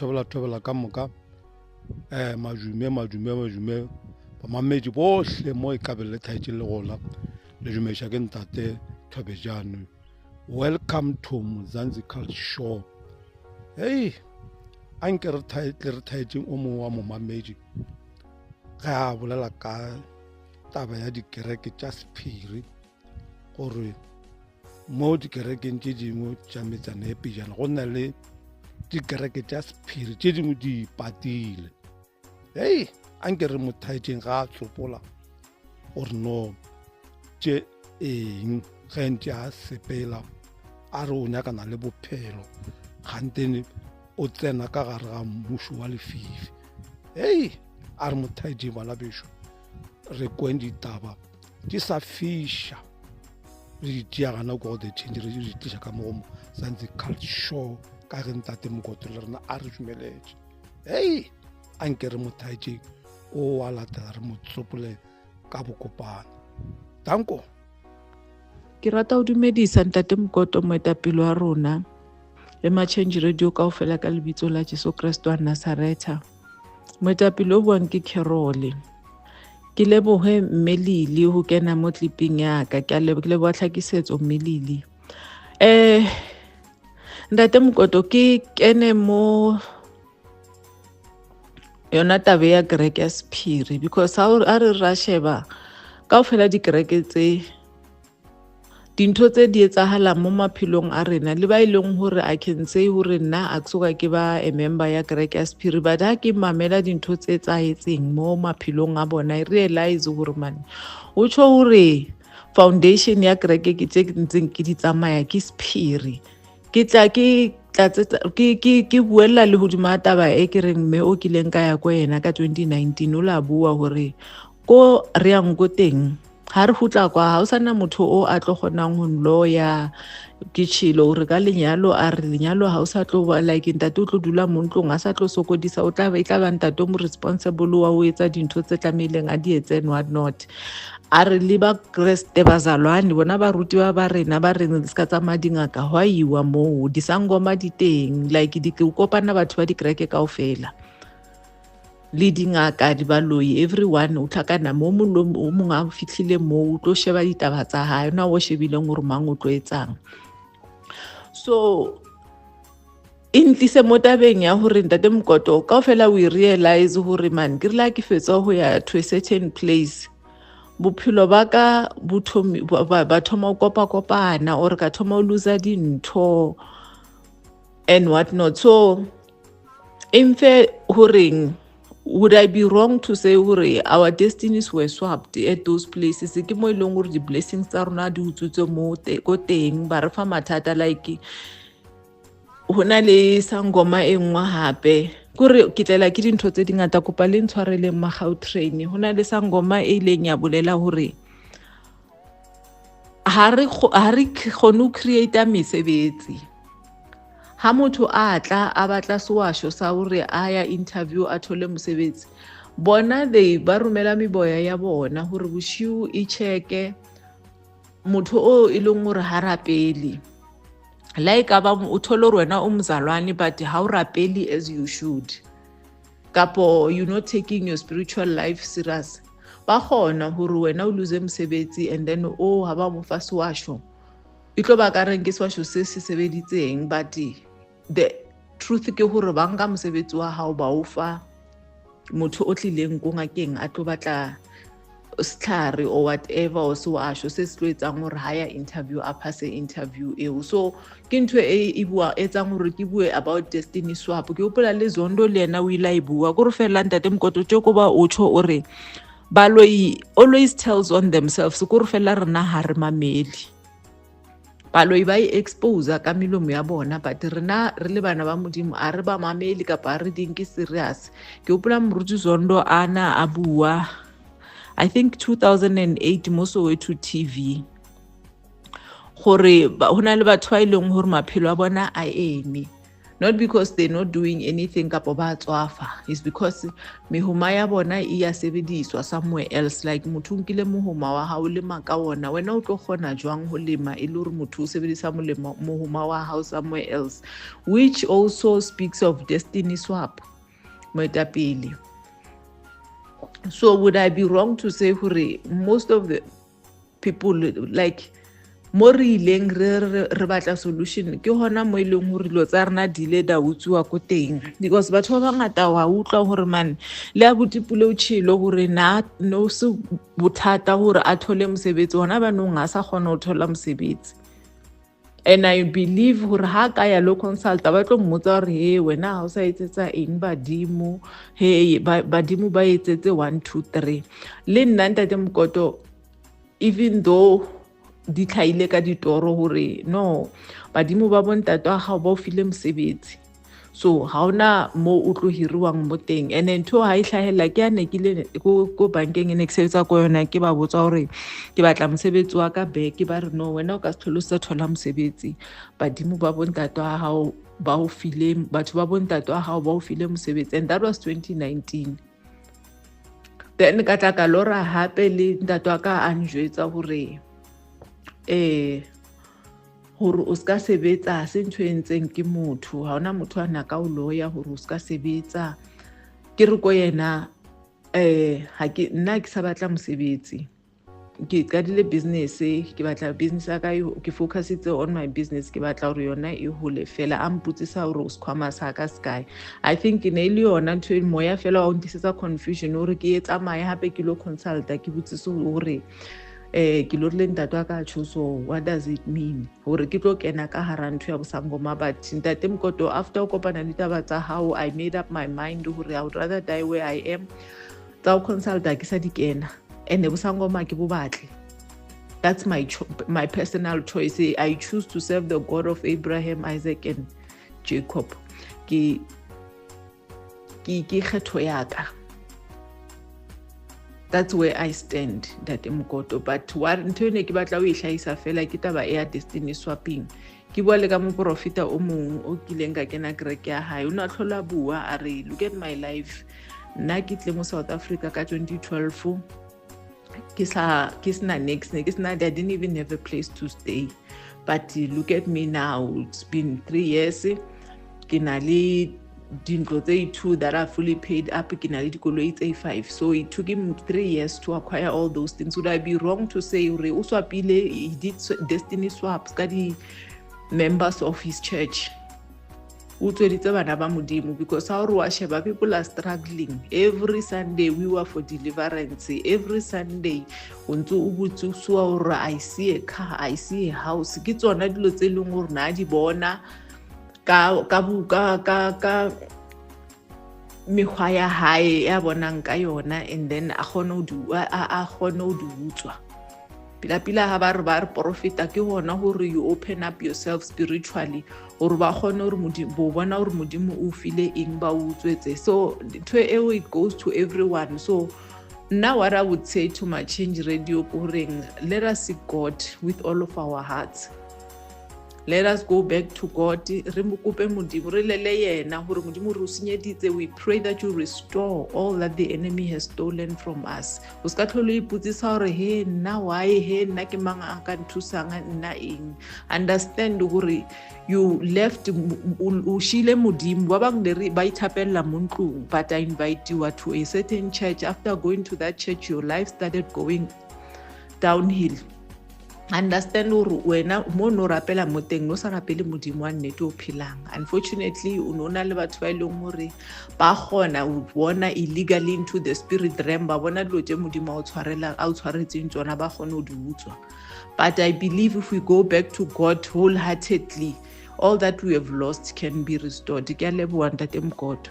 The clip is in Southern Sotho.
Thobela thobela ka moka madume madume madume bamamedi bohle mo e ka be le thaetše le gona le dumeša ke ntate Thobejane. Welcome to Mzansi Culture Show. Hey, a nke re tle re thaetšeng o mongwe wa momamedi ge a bolela ka taba ya dikereke tša sephiri gore mo dikerekeng tše dingwe tša metsana e pejana go na le dikereke tša sephiri tše dingwe di ipatile. Hei, a nke re mo thaetšeng ga a tsopola gore no tše eng ge ntše a sepela a re o nyakana le bophelo gantene o tsena ka gare ga mmušo wa lefifi. Hei, a re mo thaetšeng bana bešo, re kweng ditaba di sa fiša re di tšea gana ko go The Change, re di tliša ka mo go Mzansi Culture Show ka ge ntate Mokoto le rena a re dumeletše. Hei, a nke re mo thaetšeng o wa latela re mo tsopole ka bokopana. Danko. Ke rata ho dumedisa ntate Mokoto, moetapele wa rona le ma-Change Radio kaofela ka lebitso la Jesu Kreste wa Nazaretha. Moetapele o buang ke Carole. Ke lebohe mme Lili ho kena mo clipping ya ka. Ke a ke leboha tlhakisetso mme Lili. Ntate Mokoto, ke kene mo yona taba ya kereke ya sephiri because ha re ra sheba kaofela dikereke tse dintho tse di etsahalang mo maphelong a rena le ba e leng hore I can say hore nna a ke soka ke ba a member ya kereke ya sephiri, but ha ke mamela dintho tse etsahetseng mo maphelong a bona, I realize hore man o tjho hore foundation ya kereke ke tse ntseng ke di tsamaya ke sephiri. Ke tla ke tlatsetsa ke buella le hodima taba e ke reng mme o kileng ka ya ko yena ka 2019 o la bua hore ko re yang ko teng ha re gutla kwa ha o sana motho o a tlo kgonang ho nloya. Ke tšhilo hore ka lenyalo, a re lenyalo ha o sa tlo ba like ntate o tlo dula mo ntlong a sa tlo sokodisa, o tla ba e tla ba ntate o mo responsible wa o etsa dintho tse tlamehileng a di etse and what not. A re le ba Kreste bazalwane bona baruti ba ba rena ba reng se ka tsamaya dingaka hwa iwa moo disangoma di teng, like di kopana batho ba dikereke kaofela le dingaka di baloi, everyone o tlhakana mo mong le o mongwe a fitlhile mo o tlo sheba ditaba tsa hae na o shebileng gore mang o tlo etsang. So e ntlise mo tabeng ya hore ntate Mokoto kaofela we realize hore man ke rile ha ke fetsa ho ya to a certain place bophelo ba ka bo ba thoma ho kopa-kopana or ka thoma ho loser dintho and what not. So emfe horeng would I be wrong to say hore our destinies were swapped at those places? Ke mo e leng hore di-blessings tsa rona di utswitswe mo ko teng ba re fa mathata, like ho na le sangoma e nngwe hape kore ke tlela ke dintho tse dingata, kopa le ntshwareleng ma-Gautrain. Ho na le sangoma e ileng ya bolela hore ha re kgone ho create-a mesebetsi. Ha motho a tla a batla sewasho sa hore a ya interview a thole mosebetsi, bona they ba romela meboya ya bona hore boshiu e check-e motho o e leng hore ha rapele. La e ka ba o thole hore wena o mzalwane but ha o rapele as you should, kapo you not taking your spiritual life serious, ba kgona hore wena o lose mosebetsi and then o ha ba mo fa sewasho e tlo ba ka reng ke sewasho se se sebeditseng, but the truth ke hore ba nka mosebetsi wa hao ba o fa motho o tlileng ko ngakeng a tlo batla setlhare or whatever or sewasho se se tlo etsang hore ha ya interview a pass interview eo. So ke ntho e e bua etsang hore ke bue about destiny swap. Ke hopola le Zondo le yena o ile a e bua kore fela ntate Mokoto tje ko ba o tjho o re baloi always tells on themselves, kore fela rena ha re mamele. Baloi ba e expose ka melomo ya bona, but rena re le bana ba Modimo a re ba mamele kapa a re di nke serious. Ke hopola moruti Zondo ana a bua I think 2008 mo Soweto TV gore ho na le batho ba e leng hore maphelo a bona a eme. Not because they're not doing anything kapa ba tswafa, it's because mehoma ya bona e ya sebediswa somewhere else. Like motho o nkile mohoma wa hao lema ka wona, wena o tlo kgona jwang ho lema e le hore motho o sebedisa mohoma wa hao somewhere else, which also speaks of destiny swap, moetapele. So would I be wrong to say hore most of the people, like mo re ileng re batla solution, ke hona mo e leng hore dilo tsa rena di ile da utswiwa ko teng? Because batho ba bangata wa utlwa hore man le abuti Pule o tjhelo hore na no se bothata hore a thole mosebetsi hona banong, a sa kgona ho thola mosebetsi. And I believe hore ha ka ya lo consulta, ba tlo mmotsa hore he, wena ha o sa etsetsa eng badimo? He, badimo ba etsetse 1 2 3. Le nna, ntate Mokoto, even though di tlhaile ka ditoro hore no badimo ba bontate wa gago ba o file mosebetsi, so ha ona mo o tlo hiriwang mo teng. And ntho ha e hlahella ke a ne ke ile ko bankeng e ne ke sebetsa ko yona, ke ba botsa hore ke batla mosebetsi wa ka back. Ba re no, wena o ka se tlhole o sa thola mosebetsi, badimo ba bontate wa hao ba o file, batho ba bontate wa hao ba o file mosebetsi. And that was 2019. Then ka tla ka lora hape le ntate wa ka a njwetsa hore hore o ska sebetsa se ntho e entseng ke motho, ha ona motho a na ka o loya hore o ska sebetsa. Ke re ko yena ha ke nna ke sa batla mosebetsi, ke qadile business, ke batla business ya ka, ke focusitse on my business, ke batla hore yona e hole fela. A mpotsisa hore o sekhwama sa ka se kae. I think ne e le yona ntho e moya fela wa o ntlisetsa confusion hore ke e tsamaye hape ke lo consulta, ke botsise hore ke lo rile ntate wa ka tjho, so what does it mean hore ke tlo kena ka hara ntho ya bosangoma? But ntate Mokoto, after o kopana le ditaba tsa hao, I made up my mind hore I would rather die where I am. Tsa ho consulta ke sa di kena, and bosangoma ke bo batle. That's my personal choice. I choose to serve the God of Abraham, Isaac and Jacob. Ke kgetho ya ka. That's where I stand, ntate Mokoto. But what ntho e ne ke batla ho e hlahisa fela ke taba ya destiny swapping. Ke bua le ka moprofeta o mong o kileng ka kena kereke ya hae, o ne a tlhola bua a re, look at my life, nna ke tle mo South Africa ka 2012, ke sa ke sena niks, ne ke sena, I didn't even have a place to stay, but look at me now, it's been 3 years, ke na le dintlo tse 2 that are fully paid up, ke na le dikoloi tse 5. So it took him 3 years to acquire all those things. Would I be wrong to say hore o swapile, he did destiny swaps ka di members of his church, o tsweditse bana ba Modimo? Because ha o re wa sheba, people are struggling. Every Sunday we were for deliverance, every Sunday o ntse o botsisiwa hore I see a car, I see a house. Ke tsona dilo tse leng hore na di bona ka mekgwa ya hae ya bonang ka yona, and then a kgone ho di a kgone ho di utswa pila pila. Ha ba re profeta, ke hona hore you open up yourself spiritually hore ba kgone hore Modimo bo bona hore Modimo o file eng, ba utswetse. So ntho eo, it goes to everyone. So now what I would say to my Change Radio ke horeng, let us seek God with all of our hearts. Let us go back to God, re mo kope Modimo, re lele yena hore Modimo re o senyeditse, we pray that you restore all that the enemy has stolen from us. O ska tlhole o ipotsisa hore he nna why, he nna ke mang a ka nthusang, nna eng. Understand hore you left, o shile Modimo. Ba bang le re ba ithapella mo ntlong, but I invite you to a certain church. After going to that church, your life started going downhill. Understand hore wena mo no rapela mo teng, no sa rapele Modimo wa nnete o phelang. Unfortunately, o no na le batho ba e leng hore ba kgona ho bona illegally into the spirit realm, ba bona dilo tse Modimo a o tshwaretseng tsona, ba kgone ho di utswa. But I believe if we go back to God wholeheartedly, all that we have lost can be restored. Ke a leboha, ntate Mokoto.